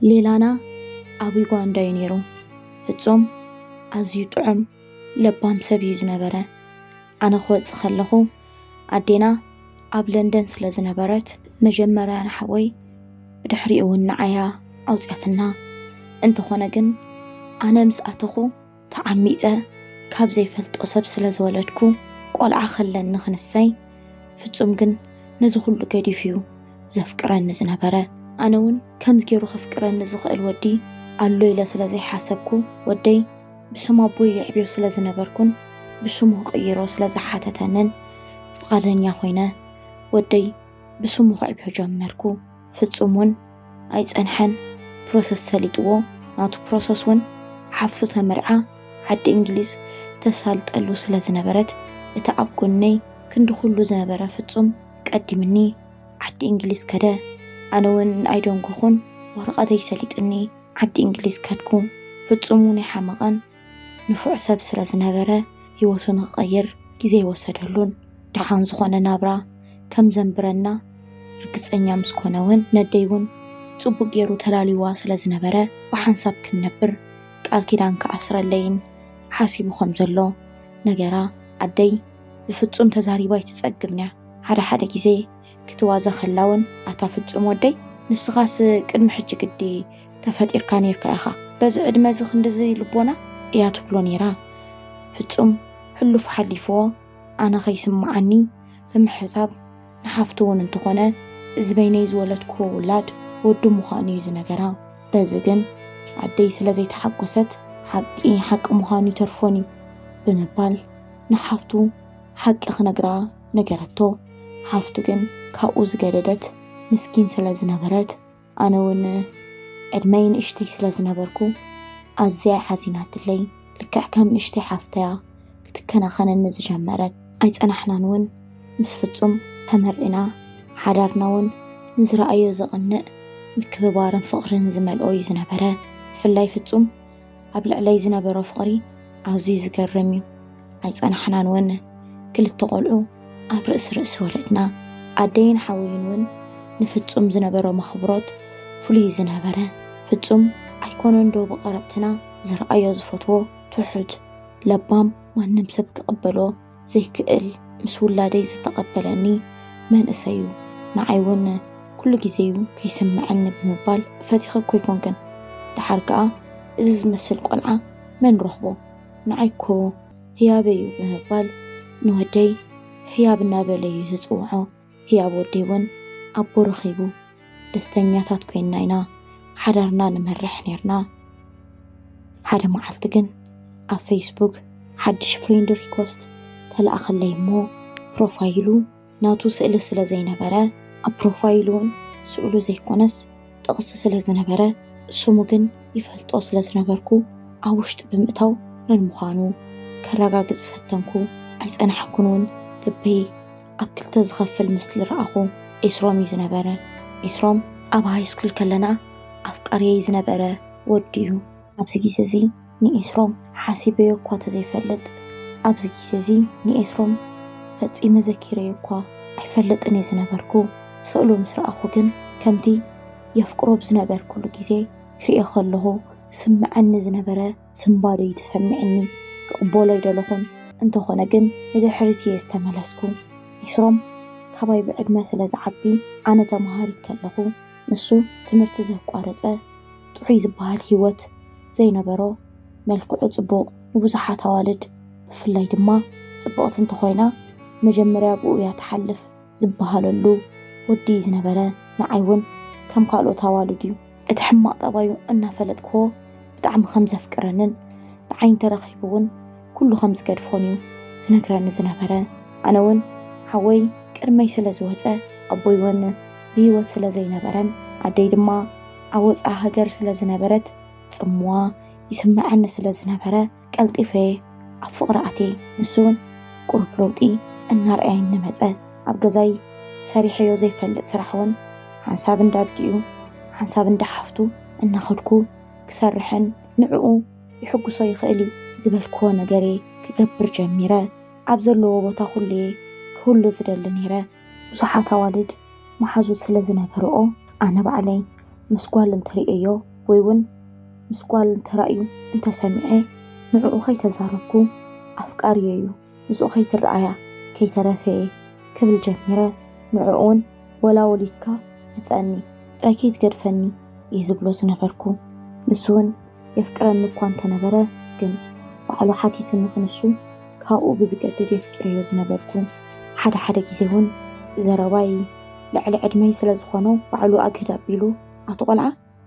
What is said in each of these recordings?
ሌላና ኣብ ዩጋንዳ እዩ ነይሩ። ፍጹም ኣዝዩ ጥዑም ለባም ሰብ እዩ ዝነበረ። ኣነ ክወጽእ ከለኹ ኣዴና ኣብ ለንደን ስለ ዝነበረት መጀመርያ ንሓወይ ብድሕሪኡ እውን ንዓያ ኣውጽያትና። እንተኾነ ግን ኣነ ምስ ኣተኹ ተዓሚጸ ካብ ዘይፈልጦ ሰብ ስለ ዝወለድኩ ቆልዓ ከለኒ ክንሰይ ፍጹም ግን ነዚ ኩሉ ገዲፉ እዩ ዘፍቅረኒ ዝነበረ። ኣነ እውን ከምዚ ገይሩ ከፍቅረኒ ዝኽእል ወዲ ኣሎ ኢለ ስለ ዘይሓሰብኩ ወደይ ብስም ኣቦይ የዕብዮ ስለ ዝነበርኩን ብስሙ ክቕይሮ ስለ ዝሓተተንን ፍቓደኛ ኮይነ ወደይ ብስሙ ከዕብዮ ጀመርኩ። ፍጹም እውን ኣይጸንሐን ፕሮሰስ ሰሊጥዎ። ናቱ ፕሮሰስ እውን ሓፍቱ ተመርዓ ዓዲ እንግሊዝ ተሳልጠሉ ስለ ዝነበረት እቲ ኣብ ጎነይ ክንዲ ኩሉ ዝነበረ ፍጹም ቀዲምኒ ዓዲ እንግሊዝ ከደ። ኣነ እውን ኣይደንጎኹን ወረቐተይ ሰሊጥኒ ዓዲ እንግሊዝ ከድኩ። ፍጹም እውን ኣይሓመቐን ንፉዕ ሰብ ስለ ዝነበረ ህይወቱ ንክቐይር ግዜ ኣይወሰደሉን። ደሓን ዝኾነ ናብራ ከም ዘንብረና ርግጸኛ ምስ ኮነ እውን ነደይ እውን ጽቡቕ ገይሩ ተላልይዋ ስለ ዝነበረ ብሓንሳብ ክንነብር ቃል ኪዳን ክኣስረለይን ሓሲቡ ከም ዘሎ ነገራ። ኣደይ ብፍጹም ተዛሪባ ኣይትጸግብን እያ። ሓደ ሓደ ግዜ ክትዋዘ ከላ እውን ኣታ ፍጹም ወደይ ንስኻስ ቅድሚ ሕጂ ግዲ ተፈጢርካ ነይርካ ኢኻ። በዚ ዕድመ እዚ ክንድዚ ልቦና እያ ትብሎ ነይራ። ፍጹም ሕሉፍ ሓሊፍዎ ኣነ ከይስምዓኒ ብምሕሳብ ንሓፍቱ እውን እንተኾነ እዚ በይነይ ዝወለድክዎ ውላድ ወዱ ምዃኑ እዩ ዝነገራ። በዚ ግን ኣደይ ስለ ዘይተሓጎሰት ሓቂ ሓቂ ምዃኑ ይተርፎን እዩ ብምባል ንሓፍቱ ሓቂ ክነግራ ነገረቶ። ሓፍቱ ግን ካብኡ ዝገደደት ምስኪን ስለ ዝነበረት ኣነ እውን ዕድመይ ንእሽተይ ስለ ዝነበርኩ ኣዝያ ሓዚናትለይ። ልክዕ ከም ንእሽተይ ሓፍተያ ክትከናኸነኒ ዝጀመረት። ኣይጸናሕናን እውን ምስ ፍጹም ተመርዒና። ሓዳርና እውን ንዝረኣዮ ዘቕንእ ምክብባርን ፍቕርን ዝመልኦ እዩ ዝነበረ። ብፍላይ ፍጹም ኣብ ልዕለይ ዝነበሮ ፍቕሪ ኣዝዩ ዝገርም እዩ። ኣይጸናሕናን እውን ክልተ ቆልዑ ኣብ ርእሲ ርእሲ ወለድና። ኣደይን ሓወይን እውን ንፍጹም ዝነበሮም ኣኽብሮት ፍሉይ ዝነበረ። ፍጹም ኣይኮነን ዶ ብቐረብትና ዝረኣዮ ዝፈትዎ ትሑት ለባም ማንም ሰብ ክቕበሎ ዘይክእል ምስ ውላደይ ዝተቐበለኒ መንእሰይ እዩ። ንዓይ እውን ኩሉ ግዜ እዩ ከይስምዐኒ ብምባል ፈቲኸ እኮ ኣይኮንክን። ደሓር ከኣ እዚ ዝመስል ቆልዓ መን ረኽቦ? ንዓይ እኮ ህያበይ እዩ ብምባል ንወደይ ህያብ እናበለ እዩ ዝጽውዖ። ህያብ ወደይ እውን ኣቦ ረኺቡ ደስተኛታት ኮይንና ኢና ሓዳርና ንመርሕ ነይርና። ሓደ መዓልቲ ግን ኣብ ፌስቡክ ሓድሽ ፍሬንድ ሪኮስት ተለኣኸለይ እሞ ፕሮፋይሉ ናቱ ስእሊ ስለ ዘይነበረ ኣብ ፕሮፋይሉ እውን ስእሉ ዘይኮነስ ጥቕሲ ስለ ዝነበረ ስሙ ግን ይፈልጦ ስለ ዝነበርኩ ኣብ ውሽጢ ብምእታው መን ምዃኑ ከረጋግጽ ፈተንኩ። ኣይጸናሕኩን እውን ልበይ ኣብ ክልተ ዝኸፍል ምስሊ ረኣኹ። ኤስሮም እዩ ዝነበረ። ኤስሮም ኣብ ሃይስኩል ከለና ኣፍቃሪየይ ዝነበረ ወዲ እዩ። ኣብዚ ግዜ እዚ ንኤስሮም ሓሲበዮ እኳ ተዘይፈልጥ፣ ኣብዚ ግዜ እዚ ንኤስሮም ፈጺመ ዘኪረዮ እኳ ኣይፈልጥን እየ ዝነበርኩ። ስእሉ ምስ ረኣኹ ግን ከምቲ የፍቅሮ ብዝነበርኩሉ ግዜ ክርእዮ ከለኹ ዝስምዐኒ ዝነበረ ስንባደ እዩ ተሰሚዕኒ። ክቕበሎ ኣይደለኹን። እንተኾነ ግን ንድሕሪት እየ ዝተመለስኩ። ኤስሮም ካባይ ብዕድመ ስለ ዝዓቢ ኣነ ተምሃሪት ከለኹ ንሱ ትምህርቲ ዘቋረጸ ጥዑይ ዝበሃል ህይወት ዘይነበሮ፣ መልክዑ ጽቡቕ፣ ንብዙሓት ኣዋልድ ብፍላይ ድማ ጽብቕቲ እንተኾይና መጀመርያ ብኡ እያ ትሓልፍ ዝበሃለሉ ወዲ እዩ ዝነበረ። ንዓይ እውን ከም ካልኦት ኣዋልድ እዩ። እቲ ሕማቕ ጠባዩ እናፈለጥክዎ ብጣዕሚ ከም ዘፍቅረንን ንዓይ እንተረኺቡ እውን ኩሉ ከም ዝገድፎን እዩ ዝነግረኒ ዝነበረ። ኣነ እውን ሓወይ ቅድመይ ስለ ዝወጸ ኣቦይ እውን ብህይወት ስለ ዘይነበረን ኣደይ ድማ ኣብ ወጻኢ ሃገር ስለ ዝነበረት ጽምዋ ይስምዐኒ ስለ ዝነበረ ቀልጢፈ ኣብ ፍቕሪ ኣትየ። ንሱ እውን ቁሩብ ለውጢ እናርኣየኒ መጸ። ኣብ ገዛይ ሰሪሐዮ ዘይፈልጥ ስራሕ እውን ሓንሳብ እንዳ ኣዲኡ ሓንሳብ እንዳ ሓፍቱ እናኸድኩ ክሰርሕን ንዕኡ ይሕጉሶ ይኽእል እዩ ዝበልክዎ ነገርየ ክገብር ጀሚረ። ኣብ ዘለዎ ቦታ ኩሉየ ክህሉ ዝደሊ ነይረ። ብዙሓት ኣዋልድ መሓዙት ስለ ዝነበርኦ ኣነ ባዕለይ ምስ ጓል እንተርእየዮ ወይ እውን ምስ ጓል እንተራእዩ እንተሰሚዐ፣ ንዕኡ ከይተዛረብኩ ኣፍቃሪዮ እዩ፣ ምስኡ ከይትረኣያ ከይተረፈ እየ ክብል ጀሚረ። ንዕኡ እውን ወላ ወሊድካ ርፀኒ፣ ጥራይ ከይትገድፈኒ እየ ዝብሎ ዝነበርኩ። ንሱ እውን የፍቅረኒ እኳ እንተነበረ፣ ግን ባዕሉ ሓቲትኒ ክንሱ ካብኡ ብዝገድድ የፍቅረዮ ዝነበርኩ። ሓደ ሓደ ግዜ እውን ዘረባይ ልዕሊ ዕድመይ ስለ ዝኾኖ፣ ባዕሉ ኣግህድ ኣቢሉ፣ ኣቶ ቆልዓ፣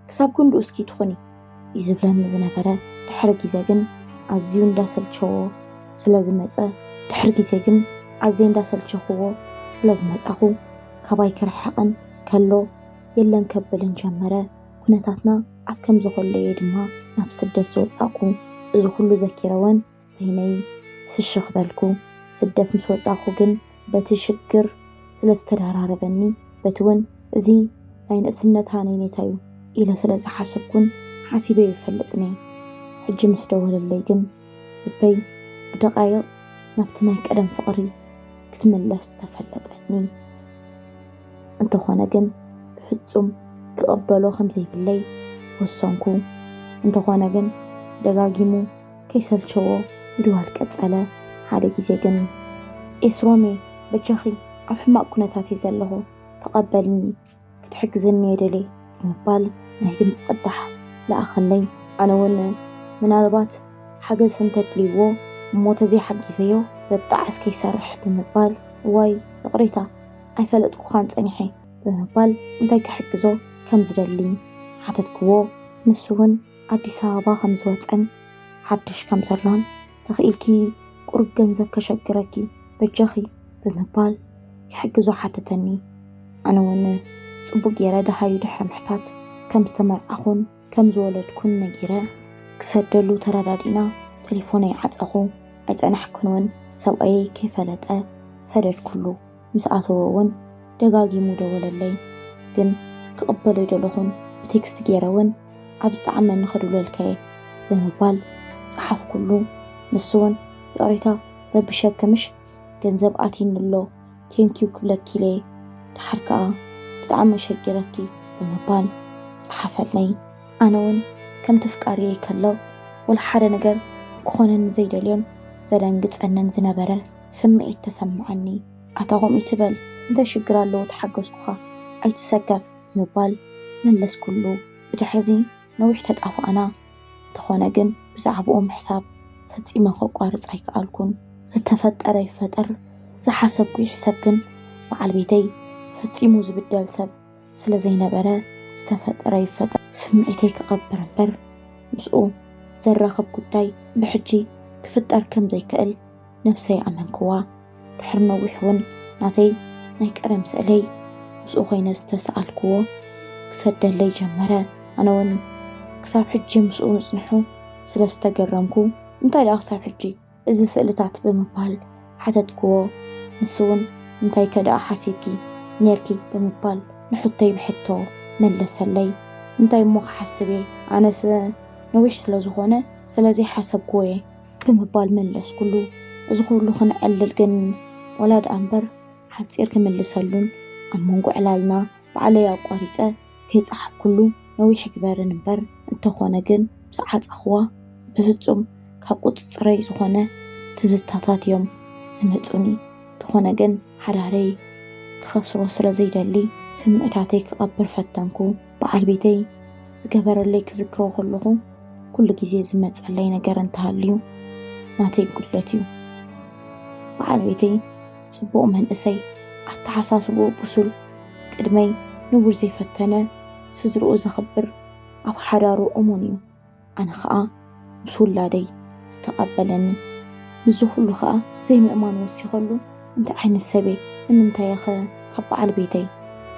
ክሳብ ክንድኡ እስኪ ትኹኒ እዩ ዝብለኒ ዝነበረ። ድሕሪ ግዜ ግን ኣዝዩ እንዳሰልቸዎ ስለ ዝመጸ፣ ድሕሪ ግዜ ግን ኣዝየ እንዳሰልቸኽዎ ስለ ዝመጻኹ፣ ካባይ ክርሕቕን ከሎ የለን ከብልን ጀመረ። ኩነታትና ኣብ ከምዚ ከሎ እየ ድማ ናብ ስደት ዝወጻእኩ። እዚ ኩሉ ዘኪረወን በይነይ ስሽኽ በልኩ። ስደት ምስ ወጻእኩ ግን በቲ ሽግር ስለ ዝተደራረበኒ፣ በቲ እውን እዚ ናይ ንእስነት ሃነይነይታ እዩ ኢለ ስለ ዝሓሰብኩን ሓሲበ ይፈልጥን እየ። ሕጂ ምስ ደወለለይ ግን ልበይ ብደቃይቕ ናብቲ ናይ ቀደም ፍቕሪ ክትምለስ ተፈለጠኒ። እንተኾነ ግን ብፍጹም ክቕበሎ ከም ዘይብለይ ወሰንኩ። እንተኾነ ግን ደጋጊሙ ከይሰልቸዎ ምድዋል ቀጸለ። ሓደ ግዜ ግን፣ ኤስሮሜ፣ በጃኺ፣ ኣብ ሕማቕ ኩነታት እየ ዘለኹ፣ ተቐበልኒ፣ ክትሕግዝኒ እየ ደልየ ብምባል ናይ ድምጺ ቅዳሕ ለኣኸለይ። ኣነ እውን ምናልባት ሓገዝ እንተድልይዎ እሞ ተዘይሓጊዘዮ ዘጣዕስ ከይሰርሕ ብምባል፣ እዋይ ይቕሬታ፣ ኣይፈለጥኩኻን ጸኒሐ ብምባል እንታይ ክሕግዞ ከም ዝደሊ ሓተትክዎ። ንሱ እውን ኣዲስ ኣበባ ከም ዝወጸን ሓድሽ ከም ዘሎን፣ ተኽኢልኪ ቁሩብ ገንዘብ ከሸግረኪ በጃኺ ብምባል ክሕግዞ ሓተተኒ። ኣነ እውን ጽቡቕ ገይረ ደሃዩ ድሕሪ ምሕታት ከም ዝተመርዓኹን ከም ዝወለድኩን ነጊረ ክሰደሉ ተረዳዲእና፣ ቴሌፎነይ ዓጸኹ። ኣይጸናሕኩን እውን ሰብኣየይ ከይፈለጠ ሰደድኩሉ። ምስ ኣተወ እውን ደጋጊሙ ደወለለይ፣ ግን ክቕበሎ ኣይደለኹን። ብቴክስት ገይረ እውን ኣብ ዝጠዓመኒ ክድውለልካ እየ ብምባል ጸሓፍኩሉ። ንሱ እውን ይቕሬታ ረቢሸኪ ምሽ፣ ገንዘብ ኣትዩኒ ኣሎ፣ ቴንኪዩ ክብለኪ ኢለ እየ፣ ደሓር ከኣ ብጣዕሚ ኣሸጊረኪ ብምባል ጸሓፈለይ። ኣነ እውን ከምቲ ፍቃሪየይ ከሎ ወላ ሓደ ነገር ክኾነኒ ዘይደልዮን ዘደንግጸንን ዝነበረ ስምዒት ተሰምዓኒ። ኣታ ከምኡ ትበል፣ እንታይ ሽግር ኣለዎ፣ ተሓገዝኩኻ፣ ኣይትሰከፍ ምባል መለስኩሉ። ብድሕርዚ ነዊሕ ተጣፋእና። እንተኾነ ግን ብዛዕባኡ ምሕሳብ ፈጺመ ከቋርጽ ኣይከኣልኩን። ዝተፈጠረ ይፈጠር፣ ዝሓሰብኩ ይሕሰብ፣ ግን በዓል ቤተይ ፈጺሙ ዝብደል ሰብ ስለ ዘይነበረ፣ ዝተፈጠረ ይፈጠር፣ ስምዒተይ ክቐብር እምበር ምስኡ ዘራኽብ ጉዳይ ብሕጂ ክፍጠር ከም ዘይክእል ነብሰይ ኣመንክዋ። ድሕሪ ነዊሕ እውን ናተይ ናይ ቀደም ስእለይ ምስኡ ኮይነ ዝተሰኣልክዎ ክሰደለይ ጀመረ። ኣነ እውን ክሳብ ሕጂ ምስኡ ምጽንሑ ስለ ዝተገረምኩ፣ እንታይ ደኣ ክሳብ ሕጂ እዚ ስእልታት ብምባል ሓተትክዎ። ንሱ እውን እንታይ ከ ደኣ ሓሲብኪ ኔርኪ ብምባል ንሕቶይ ብሕቶ መለሰለይ። እንታይ እሞ ክሓስብ እየ፣ ኣነስ ነዊሕ ስለ ዝኾነ ስለ ዘይሓሰብክዎ እየ ብምባል መለስኩሉ። እዚ ኩሉ ክንዕልል ግን ወላ ደኣ እምበር ሓጺር ክምልሰሉን ኣብ መንጎ ዕላልና ባዕለይ ኣቋሪጸ ከይጸሓፍኩሉ ነዊሕ ይግበርን እምበር፣ እንተኾነ ግን ምስ ዓጸኽዋ ብፍጹም ካብ ቁጽጽረይ ዝኾነ ትዝታታት እዮም ዝመጹኒ። እንተኾነ ግን ሓዳረይ ክኸስሮ ስለ ዘይደሊ ስምዒታተይ ክቐብር ፈተንኩ። በዓል ቤተይ ዝገበረለይ ክዝክሮ ከለኹ ኩሉ ግዜ ዝመጸለይ ነገር እንተሃልዩ ናተይ ጉድለት እዩ። በዓል ቤተይ ጽቡቕ መንእሰይ፣ ኣተሓሳስብኡ ብሱል፣ ቅድመይ ንቡር ዘይፈተነ፣ ስድርኡ ዘኽብር፣ ኣብ ሓዳሩ እሙን እዩ። ኣነ ኸኣ ምስ ውላደይ ዝተቐበለኒ። ምስዚ ኩሉ ኸኣ ዘይምእማን ወሲኸሉ፣ እንታይ ዓይነት ሰብ እየ? ንምንታይ እየ ኸ ካብ በዓል ቤተይ?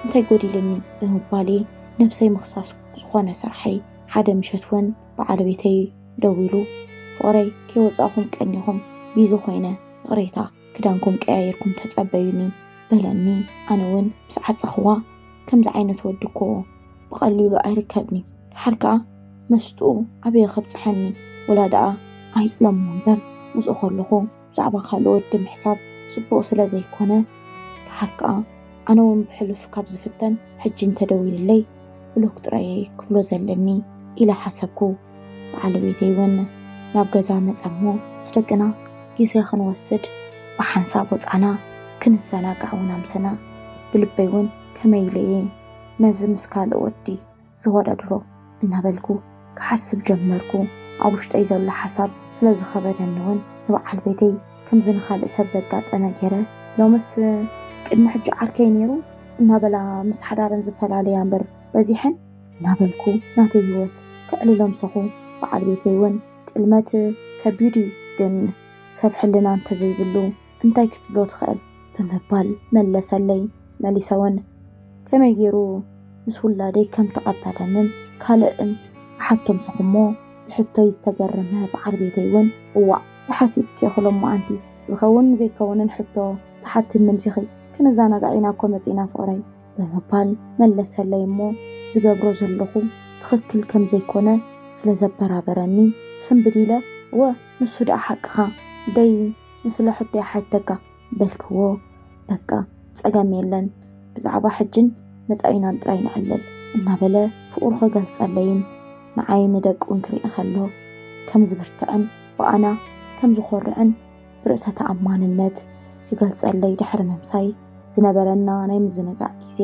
እንታይ ጎዲልኒ? ብምባል እየ ነብሰይ ምኽሳስ ዝኾነ ስርሐይ። ሓደ ምሸት እውን በዓል ቤተይ ደዊሉ፣ ፍቕረይ ከይወጻእኹም ቀኒኹም ቢዚ ኮይነ፣ ይቕሬታ፣ ክዳንኩም ቀያይርኩም ተጸበዩኒ በለኒ። ኣነ እውን ምስ ዓጸኽዋ፣ ከምዚ ዓይነት ወዲ እኮ ብቐሊሉ ኣይርከብን እዩ። ድሓር ከኣ መስትኡ ኣበይ ከብጽሐኒ? ወላ ደኣ ኣይጥለሞ እምበር፣ ምስኡ ከለኹ ብዛዕባ ካልእ ወዲ ምሕሳብ ጽቡቕ ስለ ዘይኮነ፣ ድሓር ከኣ ኣነ እውን ብሕሉፍ ካብ ዝፍተን፣ ሕጂ እንተደዊልለይ ብሎክ ጥራይ እየ ክብሎ ዘለኒ። ኢለ ሓሰብኩ። በዓል ቤተይ እውን ናብ ገዛ መጸ እሞ ምስ ደቅና ግዜ ክንወስድ ብሓንሳብ ወጻና። ክንዘናጋዕ እውን ኣምሰና። ብልበይ እውን ከመይ ኢለ እየ ነዚ ምስ ካልእ ወዲ ዘወዳድሮ እናበልኩ ክሓስብ ጀመርኩ። ኣብ ውሽጠይ ዘሎ ሓሳብ ስለ ዝኸበደኒ እውን ንበዓል ቤተይ ከምዚ ንኻልእ ሰብ ዘጋጠመ ገይረ፣ ሎምስ ቅድሚ ሕጂ ዓርከይ ነይሩ እናበላ ምስ ሓዳረን ዝፈላለያ እምበር በዚሐን እናበልኩ ናተይ ህይወት ከዕልሎ ምሰኹ። በዓል ቤተይ እውን ጥልመት ከቢድ እዩ፣ ግን ሰብ ሕልና እንተዘይብሉ እንታይ ክትብሎ ትኽእል ብምባል መለሰለይ። መሊሰ እውን ከመይ ገይሩ ምስ ውላደይ ከም ተቐበለንን ካልእን ክሓቶ ምሰኹ እሞ ብሕቶይ ዝተገረመ በዓል ቤተይ እውን እዋእ ሓሲብኪ እየ ክሎም መዓንቲ ዝኸውን ዘይከውንን ሕቶ ትሓትኒ ምሲኺ ክንዘናጋዕ ኢና እኮ መጺእና ፍቕረይ ብምባል መለሰለይ እሞ ዝገብሮ ዘለኹ ትኽክል ከም ዘይኮነ ስለ ዘበራበረኒ ስንብድ ኢለ እወ ንሱ ደኣ ሓቅኻ ደይ ንስለ ሕቶይ ሓተካ በልክዎ። በቃ ጸገም የለን ብዛዕባ ሕጅን መጻኢናን ጥራይ ንዕልል እናበለ ፍቕሩ ክገልጸለይን ንዓይ ንደቁን ክርኢ ከሎ ከም ዝብርትዕን ብኣና ከም ዝኾርዕን ብርእሰ ተኣማንነት ክገልጸለይ ድሕሪ ምምሳይ ዝነበረና ናይ ምዝንጋዕ ግዜ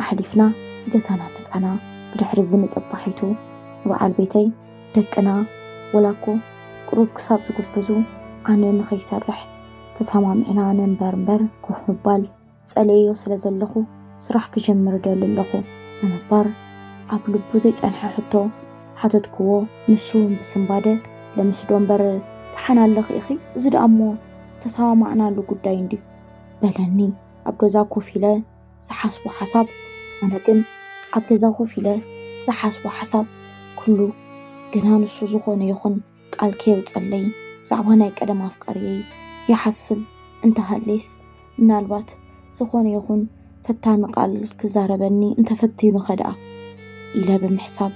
ኣሕሊፍና ንገዛና መጻና። ብድሕሪ እዚ ንጽባሒቱ ንበዓል ቤተይ ደቅና ወላ እኮ ቅሩብ ክሳብ ዝጉብዙ ኣነ ንኸይሰርሕ ተሰማሚዕና ንንበር እምበር ኮፍ ምባል ጸልኤዮ ስለ ዘለኹ ስራሕ ክጅምር እደሊ ኣለኹ ብምባር ኣብ ልቡ ዘይጸንሐ ሕቶ ሓተትክዎ። ንሱ እውን ብስንባደ ለምስዶ እምበር ደሓን ኣለኺ ኢኺ፣ እዚ ደኣ እሞ ዝተሰማማዕናሉ ጉዳይ እንድዩ በለኒ። ኣብ ገዛ ኮፍ ኢለ ዝሓስቦ ሓሳብ ኣነ ግን ኣብ ገዛ ኮፍ ኢለ ዝሓስቦ ሓሳብ ኩሉ ግና ንሱ ዝኾነ ይኹን ቃል ከየውጸለይ ብዛዕባ ናይ ቀደም ኣፍቃሪየይ ይሓስብ እንተሃልየስ ምናልባት ዝኾነ ይኹን ፈታኒ ቃል ክዛረበኒ እንተፈቲኑ ከ ደኣ ኢለ ብምሕሳብ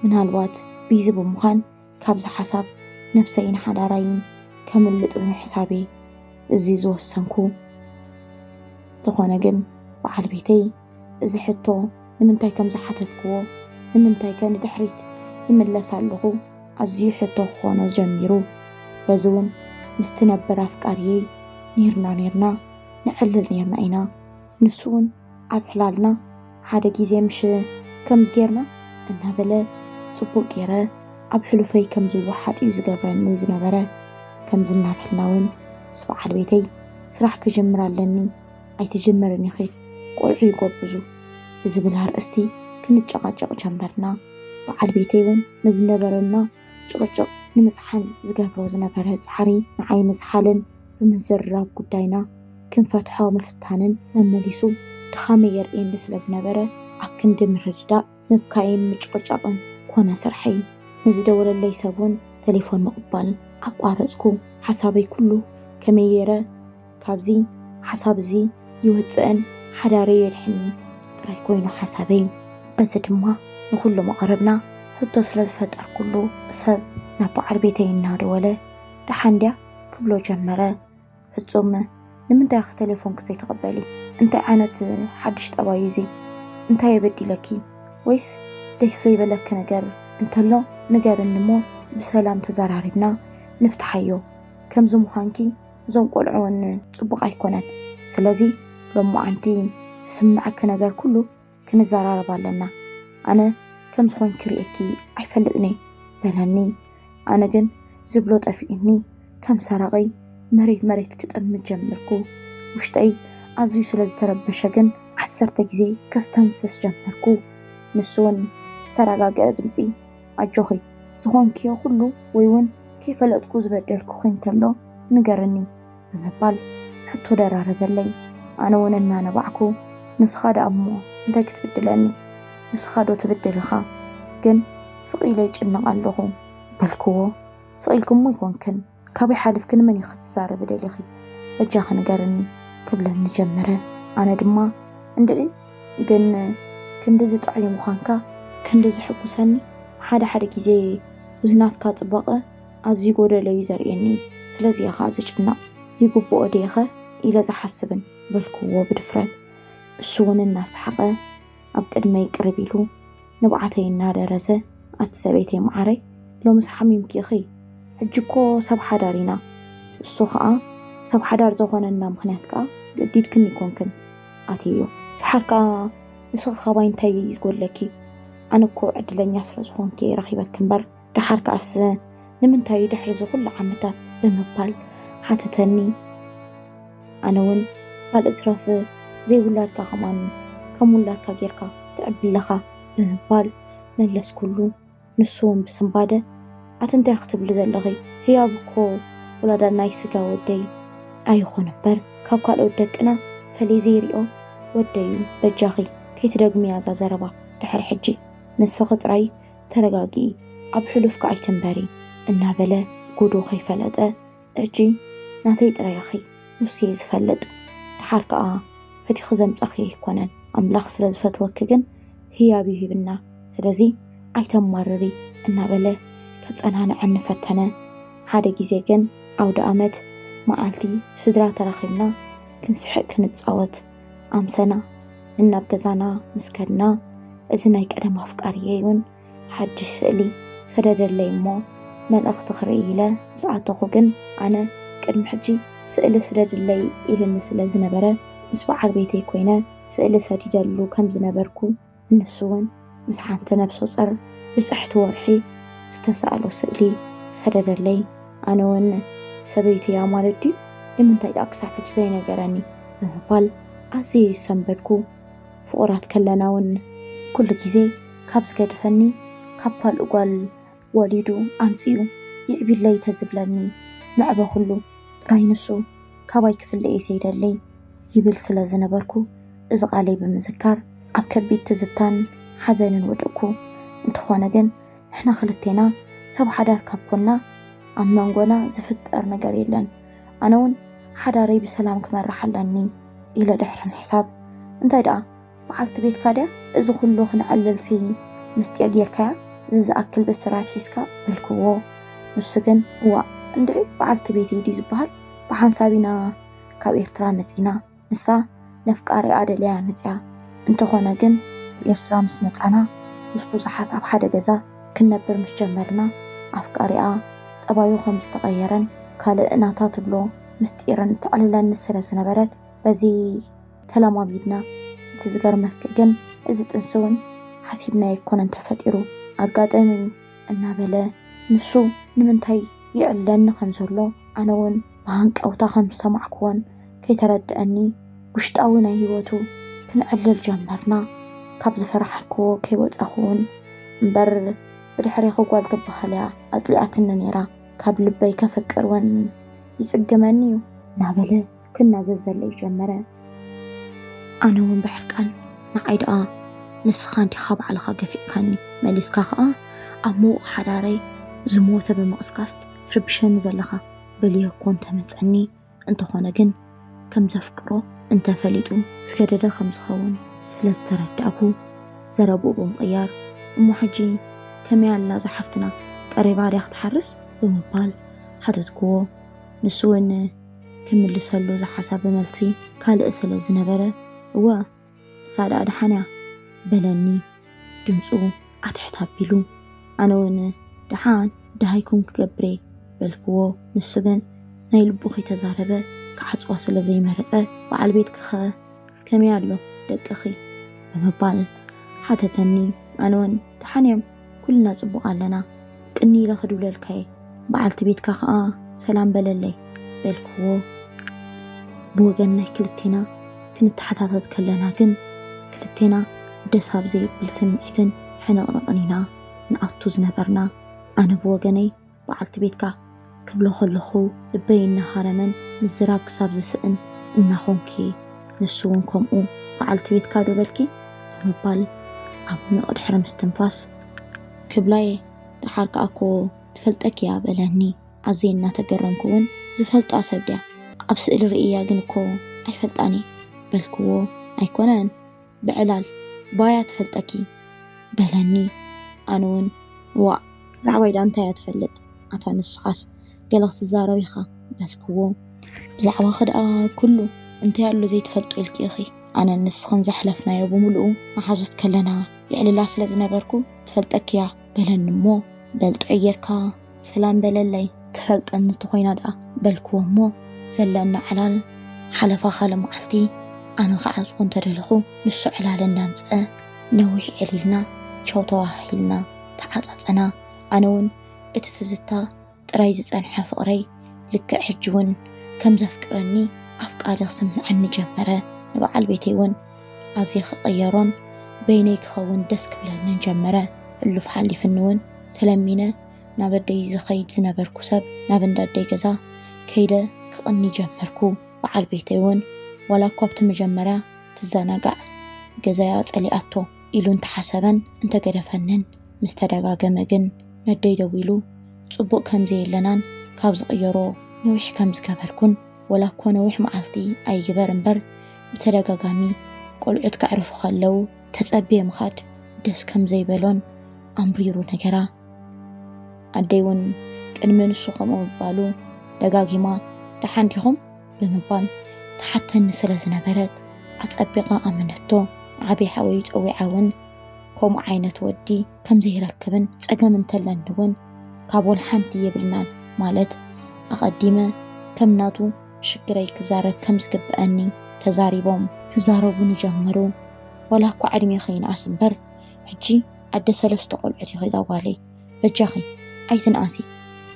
ምናልባት ቢዚ ብምዃን ካብዚ ሓሳብ ነብሰይን ሓዳራይን ከምልጥ ብምሕሳብ እየ እዚ ዝወሰንኩ። እንተኾነ ግን በዓል ቤተይ እዚ ሕቶ ንምንታይ ከም ዝሓተትክዎ ንምንታይ ከ ንድሕሪት ይምለስ ኣለኹ ኣዝዩ ሕቶ ክኾኖ ጀሚሩ። በዚ እውን ምስቲ ነበር ኣፍቃሪየይ ኔርና ኔርና ንዕልል ኔርና ኢና። ንሱ እውን ኣብ ዕላልና ሓደ ግዜ ምሽ ከምዚ ጌርና እናበለ ጽቡቕ ገይረ ኣብ ሕሉፈይ ከም ዝወሓጥ እዩ ዝገብረኒ ዝነበረ። ከምዚ እናበልና እውን ምስ በዓል ቤተይ ስራሕ ክጅምር ኣለኒ ኣይትጅምርን ኢኺ ቆልዑ ይጎብዙ ብዝብል ኣርእስቲ ክንጨቓጨቕ ጀመርና። በዓል ቤተይ እውን ንዝነበረና ጭቕጭቕ ንምዝሓል ዝገብሮ ዝነበረ ጻዕሪ ንዓይ ምዝሓልን ብምዝርራብ ጉዳይና ክንፈትሖ ምፍታንን መመሊሱ ድኻመይ የርእየኒ ስለ ዝነበረ ኣብ ክንዲ ምርድዳእ ምብካይን ምጭቕጫቕን ኮነ ስርሐይ። ንዝደወለለይ ሰብ እውን ተሌፎን ምቕባል ኣቋረጽኩ። ሓሳበይ ኩሉ ከመይ ገይረ ካብዚ ሓሳብ እዚ ይወጽእን ሓዳረይ የድሕንን ጥራይ ኮይኑ ሓሳበይ። በዚ ድማ ንኹሉ መቐርብና ሕቶ ስለ ዝፈጠርኩሉ ሰብ ናብ በዓል ቤተይ እናደወለ ደሓን ድያ ክብሎ ጀመረ። ፍጹም ንምንታይ ኢኺ ተሌፎንኪ ዘይትቕበሊ? እንታይ ዓይነት ሓድሽ ጠባይ እዩ እዚ? እንታይ እየ በዲለኪ? ወይስ ደስ ዘይበለኪ ነገር እንተሎ ንገርኒ እሞ ብሰላም ተዘራሪብና ንፍትሓዮ። ከምዚ ምዃንኪ እዞም ቆልዑ እውን ጽቡቕ ኣይኮነን። ስለዚ ሎማዓንቲ ዝስምዐኪ ነገር ኩሉ ክንዘራረብ ኣለና። ኣነ ከም ዝኾንኪ ርእየኪ ኣይፈልጥን እየ በለኒ። ኣነ ግን ዝብሎ ጠፊእኒ። ከም ሰራቒ መሬት መሬት ክጥምት ጀመርኩ። ውሽጠይ ኣዝዩ ስለ ዝተረበሸ ግን ዓሰርተ ግዜ ከስተንፍስ ጀመርኩ። ንሱ እውን ዝተረጋግአ ድምጺ ኣጆኺ፣ ዝኾንክዮ ኩሉ ወይ እውን ከይፈለጥኩ ዝበደልኩኺ እንተሎ ንገርኒ ብምባል ሕቶ ደራረበለይ። ኣነ እውን እናነባዕኩ ንስኻ ደኣ እሞ እንታይ ክትብድለኒ? ንስኻ ዶ ትብድል ኢኻ? ግን ስቕ ኢለ ይጭነቕ ኣለኹ በልክዎ። ስቕ ኢልኪ እሞ ኣይኮንክን፣ ካበይ ሓሊፍኪ ንመን ኢኺ ክትዛረቢ ደሊኺ? በጃኺ ንገርኒ ክብለኒ ጀመረ። ኣነ ድማ እንድዒ ግን ክንድዚ ጥዑይ ምዃንካ ክንዲ ዝሕጉሰኒ ሓደ ሓደ ግዜ እዚ ናትካ ጽባቐ ኣዝዩ ጎደሎ እዩ ዘርእየኒ። ስለዚ እየ ኸኣ ዝጭነቕ። ይግብኦ ድየ ኸ ኢለ ዝሓስብን በልክዎ ብድፍረት። እሱ እውን እናሰሓቐ ኣብ ቅድመይ ቅርብ ኢሉ ንብዓተይ እናደረዘ ኣቲ ሰበይተይ መዓረይ፣ ሎምስ ሓሚምኪ ኢኺ። ሕጂ እኮ ሰብ ሓዳር ኢና። እሱ ኸኣ ሰብ ሓዳር ዝኾነና ምኽንያት ከኣ ገዲድክን ይኮንክን ኣትዮ። ድሓር ከኣ ንስኺ ካባይ እንታይ ይጎድለኪ? ኣነ እኮ ዕድለኛ ስለ ዝኾንኪ ረኺበኪ እምበር፣ ድሓር ከኣስ ንምንታይ ድሕሪ እዚ ኩሉ ዓመታት ብምባል ሓተተኒ። ኣነ እውን ካልእ ዝረፍ ዘይውላድካ ከማን ከም ውላድካ ጌርካ ትዕብለኻ ብምባል መለስኩሉ። ንሱ እውን ብስንባደ ኣቲ እንታይ ክትብሊ ዘለኺ? ህያብ እኮ ውላዳ ናይ ስጋ ወደይ ኣይኹን እምበር ካብ ካልኦት ደቅና ፈልየ ዘይሪኦ ወደይ እዩ። በጃኺ ከይትደግምያ እዛ ዘረባ ድሕሪ ሕጂ። ንስኺ ጥራይ ተረጋጊኢ፣ ኣብ ሕሉፍካ ኣይትንበሪ እናበለ ጉዱ ከይፈለጠ ሕጂ ናተይ ጥራይ ኢኺ ንሱ እየ ዝፈልጥ። ድሓር ከኣ ፈቲኺ ዘምጻኺ ኣይኮነን። ኣምላኽ ስለ ዝፈትወኪ ግን ህያብ እዩ ሂብና። ስለዚ ኣይተማርሪ እናበለ ከጸናንዐኒ ፈተነ። ሓደ ግዜ ግን ኣውደ ኣመት መዓልቲ ስድራ ተራኺብና ክንስሕቅ ክንጻወት ኣምሰና። ንናብ ገዛና ምስ ከድና እዚ ናይ ቀደም ኣፍቃሪየይ እውን ሓድሽ ስእሊ ሰደደለይ እሞ መልእኽቲ ክርኢ ኢለ ምስ ኣተኹ ግን ኣነ ቅድሚ ሕጂ ስእሊ ስደድለይ ኢልኒ ስለ ዝነበረ ምስ በዓል ቤተይ ኮይነ ስእሊ ሰዲደሉ ከም ዝነበርኩ ንሱ እውን ምስ ሓንቲ ነብሰ ጾር ብጽሕቲ ወርሒ ዝተሳእሎ ስእሊ ሰደደለይ። ኣነ እውን ሰበይቱ እያ ማለት ድዩ? ንምንታይ ደኣ ክሳብ ሕጂ ዘይነገረኒ? ብምባል ኣዝየ ይሰንበድኩ። ፍቑራት ከለና እውን ኩሉ ግዜ ካብ ዝገድፈኒ ካብ ካልእ ጓል ወሊዱ ኣምጺኡ ይዕቢለይ ተዝብለኒ ምዕበኹሉ ጥራይ ንሱ ካባይ ክፍለየ ዘይደሊ ይብል ስለ ዝነበርኩ እዚ ቃለይ ብምዝካር ኣብ ከቢድ ትዝታን ሓዘንን ወደቅኩ። እንተኾነ ግን ንሕና ክልቴና ሰብ ሓዳር ካብ ኮና ኣብ መንጎና ዝፍጠር ነገር የለን። ኣነ እውን ሓዳረይ ብሰላም ክመርሕ ኣለኒ ኢለ ድሕሪ ምሕሳብ እንታይ ደኣ በዓልቲ ቤትካ ድያ እዚ ኩሉ ክነዕልልሲ ምስጢር ጌርካያ እዚ ዝኣክል ብስራት ሒዝካ በልክዎ። ንሱ ግን እዋእ እንድዒ በዓልቲ ቤተይ ድዩ ዝበሃል ብሓንሳብ ኢና ካብ ኤርትራ መጺና ንሳ ነፍቃሪኣ ደልያ መጽያ እንተኾነ ግን ኤርትራ ምስ መጻና ምስ ብዙሓት ኣብ ሓደ ገዛ ክንነብር ምስ ጀመርና ኣፍቃሪኣ ጠባዩ ከም ዝተቐየረን ካልእ ናታ ትብሎ ምስጢርን ተዕልለኒ ስለ ዝነበረት በዚ ተለማሚድና። እቲ ዝገርመኪ ግን እዚ ጥንሲ እውን ሓሲብናዮ ኣይኮነን ተፈጢሩ ኣጋጠሚ እናበለ ንሱ ንምንታይ ይዕለኒ ከም ዘሎ ኣነ እውን ብሃንቀውታ ከም ዝሰማዕክዎን ከይተረድኣኒ ውሽጣዊ ናይ ህይወቱ ክንዕልል ጀመርና። ካብ ዝፈራሕክዎ ከይወጻኹ እውን እምበር ብድሕሬኺ ጓል ትበሃል እያ ኣጽሊኣትኒ ነይራ ካብ ልበይ ከፍቅር እውን ይጽግመኒ እዩ እናበለ ክናዘዘለይ ጀመረ። ኣነ እውን ብሕርቃን ንዓይ ደኣ ንስኻ እንዲኻ ባዕልኻ ገፊዕካኒ መሊስካ ኸኣ ኣብ ምዉቕ ሓዳረይ ዝሞተ ብምቕስቃስ ትርብሸኒ ዘለኻ በልዮ እኮ እንተመጸኒ እንተኾነ ግን ከም ዘፍቅሮ እንተፈሊጡ ዝገደደ ከም ዝኸውን ስለ ዝተረዳእኩ ዘረብኡ ብምቕያር እሞ ሕጂ ከመይ ኣላ እዛ ሓፍትና ቀሪባ ድያ ክትሓርስ ብምባል ሓተትክዎ። ንሱ እውን ክምልሰሉ ዝሓሳበ መልሲ ካልእ ስለ ዝነበረ እወ ንሳ ደኣ ደሓን እያ በለኒ ድምፁ ኣትሕት ኣቢሉ። ኣነ እውን ደሓን ደሃይኩም ክገብር እየ በልክዎ። ንሱ ግን ናይ ልቡ ከይተዛረበ ክዓፅዋ ስለ ዘይመረፀ በዓል ቤትኪኸ ከመይ ኣሎ ደቅኺ ብምባል ሓተተኒ። ኣነ እውን ደሓን እዮም ኩልና ፅቡቕ ኣለና ቅኒ ኢለ ክድውለልካ እየ በዓልቲ ቤትካ ከዓ ሰላም በለለይ በልክዎ። ብወገን ናይ ክልቴና ክንተሓታተት ከለና ግን ክልቴና ደስ ኣብ ዘይብል ስምዒትን ሕንቕንቕን ኢና ንኣቱ ዝነበርና። ኣነ ብወገነይ በዓልቲ ቤትካ ክብሎ ከለኹ ልበይ እናሃረመን ምዝራብ ክሳብ ዝስእን እናኾንኪ ንሱ እውን ከምኡ በዓልቲ ቤትካ ዶ በልኪ ብምባል ዓሚቕ ድሕሪ ምስትንፋስ ክብላየ ደሓር ከኣ እኮ ትፈልጠኪ እያ በለኒ። ኣዝየ እናተገረምኩ እውን ዝፈልጣ ሰብ ድያ ኣብ ስእሊ ርእያ ግን እኮ ኣይፈልጣን እየ በልክዎ። ኣይኮነን ብዕላል ባያ ትፈልጠኪ በለኒ። ኣነ እውን ዋእ ብዛዕባይ ዳ እንታይ እያ ትፈልጥ ኣታ ንስኻስ ገለ ክትዛረብ ኢኻ በልክዎ። ብዛዕባኺ ደኣ ኩሉ እንታይ ኣሎ ዘይትፈልጦ ኢልኪ ኢኺ ኣነን ንስኽን ዘሕለፍናዮ ብምሉኡ መሓዙት ከለና የዕልላ ስለ ዝነበርኩ ትፈልጠኪ እያ በለኒ እሞ፣ በል ጥዑይ ጌርካ ሰላም በለለይ፣ ትፈልጠኒ እንተኾይና ደኣ በልክዎ እሞ፣ ዘለኒ ዕላል ሓለፋ ካልእ መዓልቲ ኣነ ክዓጽዎ እንተደለኹ፣ ንሱ ዕላል እንዳምጽአ ነዊሕ ዕሊልና፣ ቻው ተዋሃሂልና፣ ተዓጻጸና። ኣነ እውን እቲ ትዝታ ጥራይ ዝጸንሐ ፍቕረይ ልክዕ ሕጂ እውን ከም ዘፍቅረኒ ኣፍቃሪ ክስምዐኒ ጀመረ። ንበዓል ቤተይ እውን ኣዝየ ክቕየሮን በይነይ ክኸውን ደስ ክብለንን ጀመረ። ሕሉፍ ሓሊፍኒ እውን ተለሚነ ናብ ኣደይ ዝኸይድ ዝነበርኩ ሰብ ናብ እንዳ ኣደይ ገዛ ከይደ ክቕኒ ጀመርኩ። በዓል ቤተይ እውን ዋላ እኳ ኣብቲ መጀመርያ ትዘናጋዕ ገዛያ ጸሊኣቶ ኢሉ እንተሓሰበን እንተገደፈንን ምስ ተደጋገመ ግን ነደይ ደዊሉ ጽቡቕ ከም ዘየለናን ካብ ዝቕየሮ ነዊሕ ከም ዝገበርኩን ወላ እኮ ነዊሕ መዓልቲ ኣይግበር እምበር ብተደጋጋሚ ቆልዑት ከዕርፉ ከለዉ ተጸብየ ምኻድ ደስ ከም ዘይበሎን ኣምሪሩ ነገራ። ኣደይ እውን ቅድሚ ንሱ ከምኡ ምባሉ ደጋጊማ ደሓን ዲኹም ብምባል ትሓተኒ ስለ ዝነበረት ኣጸቢቓ ኣመነቶ። ዓቢ ሓወዩ ጸዊዓ እውን ከምኡ ዓይነት ወዲ ከም ዘይረክብን ጸገም እንተለኒ እውን ካብ ወላ ሓንቲ የብልናን ማለት ኣቐዲመ ከም ናቱ ሽግረይ ክዛረብ ከም ዝግብኣኒ ተዛሪቦም ክዛረቡ ንጀመሩ። ወላ እኳ ዕድሜ ከይንኣስ እምበር ሕጂ ኣደ ሰለስተ ቆልዑት ኢኺ እዛ ጓለይ፣ በጃኺ ኣይትንኣሲ።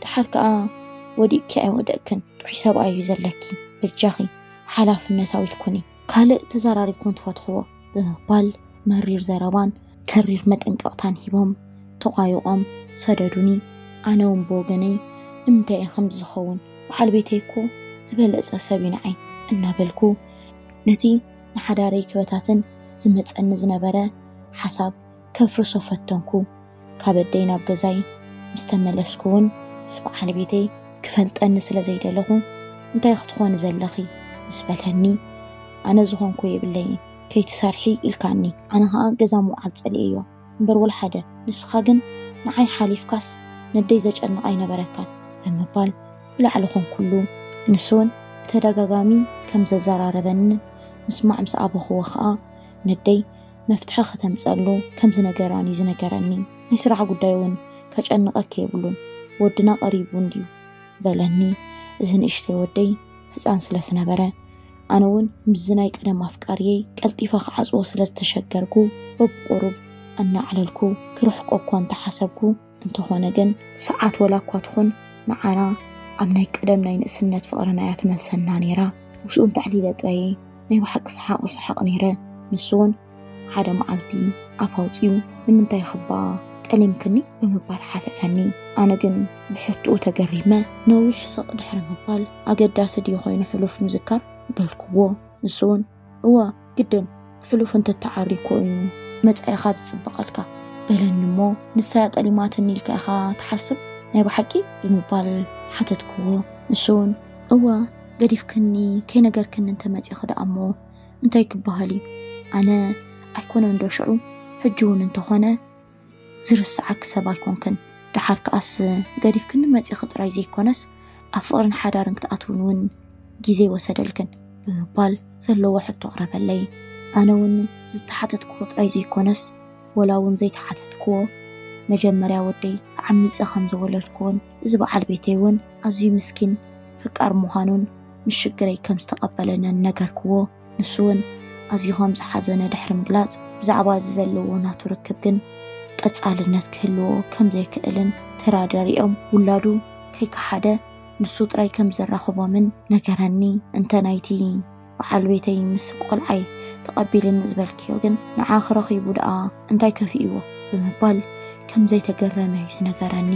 ደሓር ከኣ ወዲቕኪ ኣይወደቕክን፣ ጥዑይ ሰብኣይ እዩ ዘለኪ፣ በጃኺ ሓላፍነታዊት ኩኒ። ካልእ ተዘራሪብኩም ትፈትሕዎ ብምባል መሪር ዘረባን ተሪር መጠንቀቕታን ሂቦም ተቋይቖም ሰደዱኒ። ኣነ እውን ብወገነይ ንምንታይ እየ ከምዚ ዝኸውን? በዓል ቤተይ እኮ ዝበለጸ ሰብ እዩ ንዓይ እናበልኩ ነቲ ንሓዳረይ ክበታትን ዝመጸኒ ዝነበረ ሓሳብ ከፍርሶ ፈተንኩ። ካብ ኣደይ ናብ ገዛይ ምስ ተመለስኩ እውን ምስ በዓል ቤተይ ክፈልጠኒ ስለ ዘይደለኹ እንታይ ክትኾኒ ዘለኺ ምስ በለኒ ኣነ ዝኾንኩ የብለይን ከይትሰርሒ ኢልካኒ ኣነ ኸኣ ገዛ ምውዓል ጸሊኤዮ እምበር ወላ ሓደ ንስኻ ግን ንዓይ ሓሊፍካስ ነደይ ዘጨንቕ ኣይነበረካን ብምባል ብላዕሊ ኮንኩሉ። ንሱ እውን ብተደጋጋሚ ከም ዘዘራረበንን ምስማዕ ምስ ኣበኽዎ ኸኣ ነደይ መፍትሒ ከተምጸሉ ከም ዝነገራን እዩ ዝነገረኒ። ናይ ስራሕ ጉዳይ እውን ከጨንቐኪ የብሉን፣ ወድና ቀሪቡ እንድዩ በለኒ። እዚ ንእሽተይ ወደይ ህጻን ስለ ዝነበረ ኣነ እውን ምስዚ ናይ ቀደም ኣፍቃሪየይ ቀልጢፈ ክዓጽዎ ስለ ዝተሸገርኩ በብቁሩብ እናዕለልኩ ክርሕቆ እኳ እንተሓሰብኩ እንተኾነ ግን ሰዓት ወላ እኳ ትኹን ንዓና ኣብ ናይ ቀደም ናይ ንእስነት ፍቕርና እያ ትመልሰና ነይራ። ምስኡ እንተዕሊለ ጥራይ ናይ ብሓቂ ሰሓቕ ዝሰሓቕ ነይረ። ንሱ እውን ሓደ መዓልቲ ኣፍ ኣውጺኡ ንምንታይ ኽባ ጠሊምክኒ ብምባል ሓተተኒ። ኣነ ግን ብሕቶኡ ተገሪመ ነዊሕ ስቕ ድሕሪ ምባል ኣገዳሲ ድዩ ኮይኑ ሕሉፍ ምዝካር በልክዎ። ንሱ እውን እወ ግድን ሕሉፍ እንተተዓሪኮ እዩ መጻኢኻ ዝጽበቐልካ በለኒ እሞ ንሳ እያ ጠሊማትኒ ኢልካ ኢኻ ትሓስብ ናይ ብሓቂ ብምባል ሓተትክዎ። ንሱ እውን እወ ገዲፍክኒ ከይነገርክኒ እንተመጺኺ ደኣ እሞ እንታይ ክበሃል እዩ ኣነ ኣይኮነን ዶ ሽዑ ሕጂ እውን እንተኾነ ዝርስዓኪ ሰብ ኣይኮንክን። ደሓር ከኣስ ገዲፍክኒ መጺኺ ጥራይ ዘይኮነስ ኣብ ፍቕርን ሓዳርን ክትኣትውን እውን ግዜ ወሰደልክን ብምባል ዘለዎ ሕቶ ኣቕረበለይ። ኣነ እውን ዝተሓተትክዎ ጥራይ ዘይኮነስ ወላ እውን ዘይተሓተትክዎ መጀመርያ ወደይ ተዓሚጸ ከም ዝወለድክዎን እዚ በዓል ቤተይ እውን ኣዝዩ ምስኪን ፈቃር ምዃኑን ንሽግረይ ከም ዝተቐበለንን ነገርክዎ። ንሱ እውን ኣዝዩ ከም ዝሓዘነ ድሕሪ ምግላጽ ብዛዕባ እዚ ዘለዎ ናቱ ርክብ ግን ቀጻልነት ክህልዎ ከም ዘይክእልን ተራዳሪኦም ውላዱ ከይከሓደ ንሱ ጥራይ ከም ዘራኽቦምን ነገረኒ። እንተ ናይቲ በዓል ቤተይ ምስ ቆልዓይ ተቐቢልኒ ዝበልክዮ ግን ንዓኺ ረኺቡ ደኣ እንታይ ከፊእዎ ብምባል ከም ዘይተገረመ እዩ ዝነገረኒ።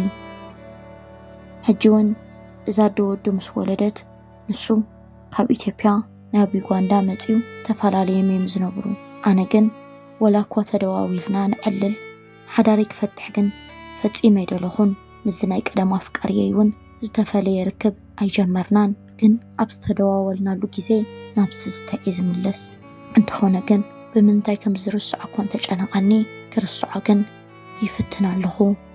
ሕጂ እውን እዛ ኣደ ወዱ ምስ ወለደት ንሱ ካብ ኢትዮጵያ ናብ ዩጋንዳ መጺኡ ተፈላለዮም እዮም ዝነብሩ። ኣነ ግን ወላ እኳ ተደዋዊልና ንዕልል ሓዳረይ ክፈትሕ ግን ፈጺመ ኣይደለኹን። ምስዚ ናይ ቀደም ኣፍቃሪየይ እውን ዝተፈለየ ርክብ ኣይጀመርናን። ግን ኣብ ዝተደዋወልናሉ ግዜ ናብ ትዝታይ እየ ዝምለስ። እንተኾነ ግን ብምንታይ ከም ዝርስዖ እኳ እንተጨነቐኒ ክርስዖ ግን ይፍትን ኣለኹ።